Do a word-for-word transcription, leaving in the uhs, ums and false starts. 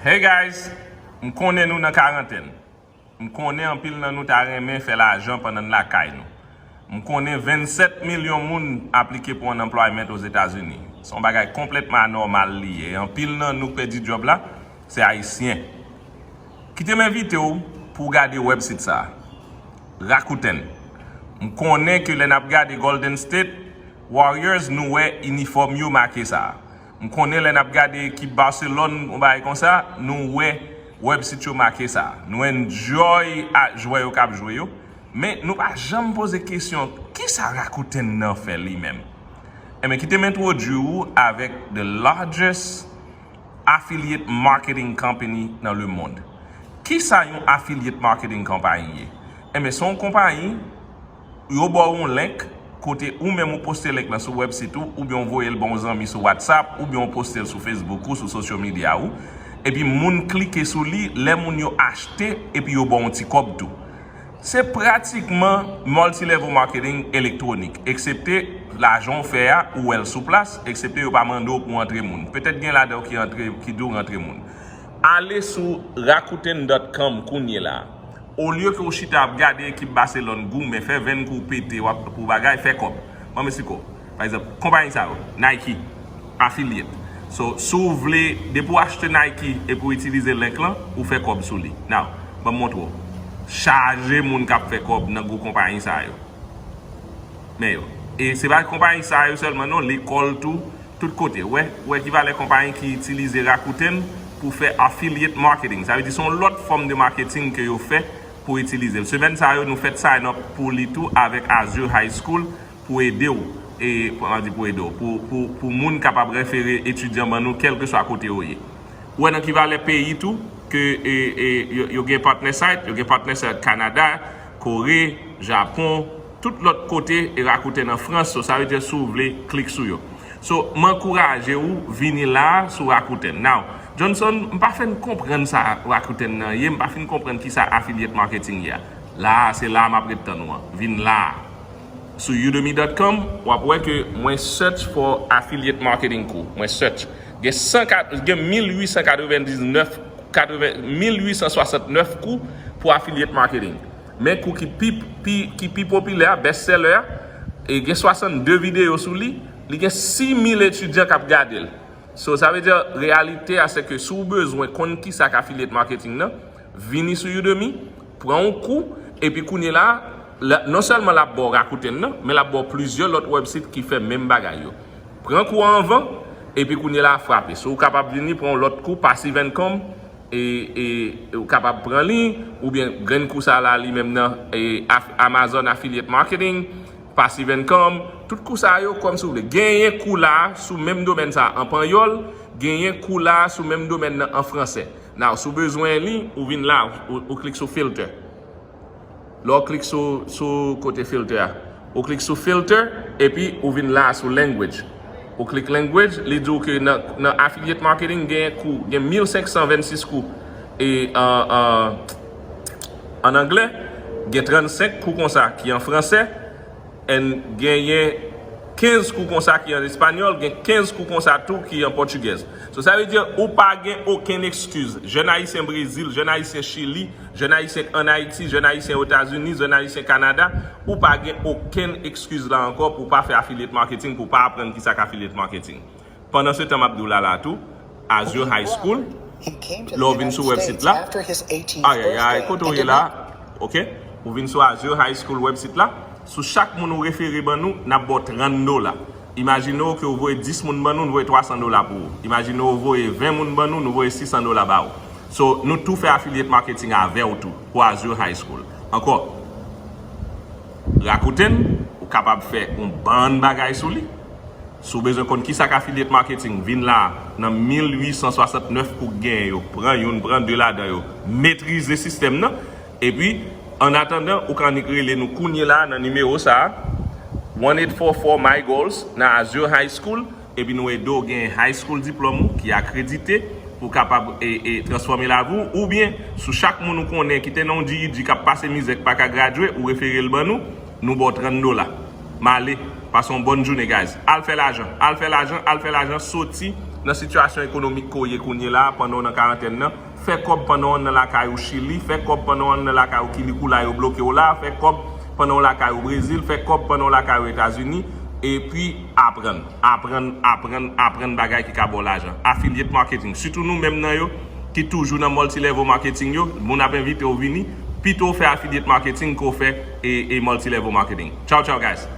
Hey guys, m konnen nou nan karantèn. M konnen anpil nan nou ta renmen fè lajan pandan n lakay nou. M konnen vennsèt milyon moun aplike pou unemployment Ozetazini. Se yon bagay konplètman anòmal li ye. E anpil nan nou k pèdi djòb la, se Ayisyen. Kite m envite w pou w gade website sa a, Rakuten. M konnen ke lè n ap gade Golden State Warriors, nou wè inifòm yo make sa a. M konnen lè n ap gade ekip Barcelone, yon bagay konsa, nou wè website yo make sa a. Nou enjoy a jwè yo k ap jwe yo, men nou pa janm poze kesyon, kisa Rakuten nan fè li menm? Enben, kite m entwodui ou avèk the largest affiliate marketing company nan le monde. Kisa yon affiliate marketing company ye? Enben, se yon konpayi, yo ba w yon link, kote ou menm ou poste link lan sou website ou, oubyen w voye l ba yon zanmi sou WhatsApp, oubyen w poste l sou Facebook ou, sou social media ou. Epi moun klike sou li, lè moun yo achte, epi yo ba w yon ti kòb tou. Se pratikman multilevel marketing elektwonik, eksepte lajan w fè a, ou wè l sou plas, eksepte yo pa mande w pou w antre moun. Petèt gen ladan yo ki antre, ki di w rantre moun. Ale sou Rakuten dot com kounye la a. Olye ke w chita ap gade ekip Barcelone goumen, fè venn kou pete, w ap pou bagay, fè kòb. Ban m esplike w. Pa egzanp, konpayi sa yo, Nike, affiliate. So, si w vle, depi w achte Nike epi w itilize link lan, ou fè kòb sou li. Now, ban m montre w. Chaje moun k ap fè kòb nan gwo konpayi sa yo. Men yo. E se pa konpayi sa yo sèlman non, lekòl tou, tout kote. Wè, wè ki valè konpayi ki itilize Rakuten pou fè affiliate marketing. Sa vle di se yon lòt fòm de marketing ke yo fè pou itilize l. Semèn sa yo, nou fèt sign up pou li tou avèk Azure High School pou ede w, e, pou, an di pou ede w, pou, pou, pou moun kapab refere etidyan ban nou kèlkeswa kote yo ye. Ou wè nan ki valè peyi tou, ke, e, e, yo, yo gen partner site, yo gen partner site Kanada, Kore, Japon, tout lòt kote, e Rakuten an Frans, so sa vle di si w vle klik sou yo. So, m ankouraje w vini la a sou Rakuten. Now, Johnson, m pa fin konprann sa Rakuten nan ye, m pa fin konprann kisa affiliate marketing ye a. La a, se la a m ap ret tann ou an. Vin la a. Sou udemy dot com, w ap wè ke mwen search for affiliate marketing kou. Mwen search. Gen san, gen mil uit san katrevendiznèf, katreven, mil uit san swasantnèf kou pou affiliate marketing. Men kou ki pi, pi, ki pi popilè a, best seller a, e gen swasannde videyo sou li, li gen sis mil etidyan k ap gade l. So, sa vle di, reyalite a, se ke si w bezwen konn kisa k affiliate marketing nan, vini sou Udemy, pran yon kou, epi kounye la, la, non sèlman l ap ba w Rakuten nan, men l ap ba w plizyè lòt website ki fè menm bagay yo. Pran kou an anvan, epi kounye la, frape. So, ou kapab vini pran yon lòt kou, passive income, e, e, ou kapab pran li, oubyen grenn kou sa la li menm nan, e, af-, Amazon Affiliate Marketing, Passive Income, tout kou sa yo, kòm si w vle. Genyen kou la sou menm domèn sa an panyòl, genyen kou la sou menm domèn nan an fransè. Now, si w bezwen li, ou vin la, ou, ou klik sou filter. Lè w klik sou, sou kote filter a, ou klik sou filter, epi ou vin la sou language. Ou klik language, li di w ke nan, nan affiliate marketing, gen kou, gen mil senk san vennsis kou e, an, an, an anglè, gen trannsenk kou konsa ki an fransè, and genyen kenz kou konsa ki an espanyòl, gen kenz kou konsa tou ki an pòtigèz. So, sa vle di, ou pa gen okenn ekskiz. Jèn ayisyen Brezil, jèn ayisyen Chili, jèn ayisyen ann Ayiti, jèn ayisyen Etazini, jèn ayisyen Kanada, ou pa gen okenn ekskiz la ankò pou w pa fè affiliate marketing, pou w pa aprann kisa k affiliate marketing. Pandan se tan, m ap di w la la tou, Azure High School, lè w vin sou website la, ayayay, kote w ye la, ok? Ou vin sou Azure High School website la, sou chak moun ou refere ban nou, n ap ba w trant dola. Imajine w ke w voye dis moun ban nou, nou voye twa san dola pou ou. Imajine w voye ven moun ban nou, nou voye sis san dola ba ou. So, nou tou fè affiliate marketing avè w tou, pou Azure High School. Ankò, Rakuten, ou kapab fè yon bann bagay sou li. Si w bezwen konn kisa k affiliate marketing, vin la nan mil uit san swasantnèf kou k genyen yo, pran youn, pran de ladan yo, metrize sistèm nan. Epi, an atandan, ou ka annik rele nou kounye la nan nimewo sa a, one eight four four my goals nan Azure High School, epi nou ede w genyen high school diplòm ou ki akredite pou w kapab e, e, transfòme lavi w, oubyen sou chak moun ou konnen ki te nan yon G E D k ap pase mizè k pa ka gradye, ou refere l ban nou, nou ba w trant dola. M ale, pase yon bòn jounen, guys. Al fè lajan, al fè lajan, al fè lajan, soti Nan sitiyasyon ekonomik ke w ye kounye la, pandan w nan karantèn nan, fè kòb pandan w nan lakay ou Chili, fè kòb pandan w nan lakay ou Kilikula yo bloke w la, fè kòb pandan w lakay ou Brezil, fè kòb pandan w lakay ou Etazini, epi aprann, aprann, aprann, aprann bagay ki ka ba w lajan. Affiliate marketing, sitou nou menm nan yo ki toujou nan multi-level marketing yo, moun ap envite w vini, pito w fè affiliate marketing ke w fè e, e multi-level marketing. Ciao, ciao, guys!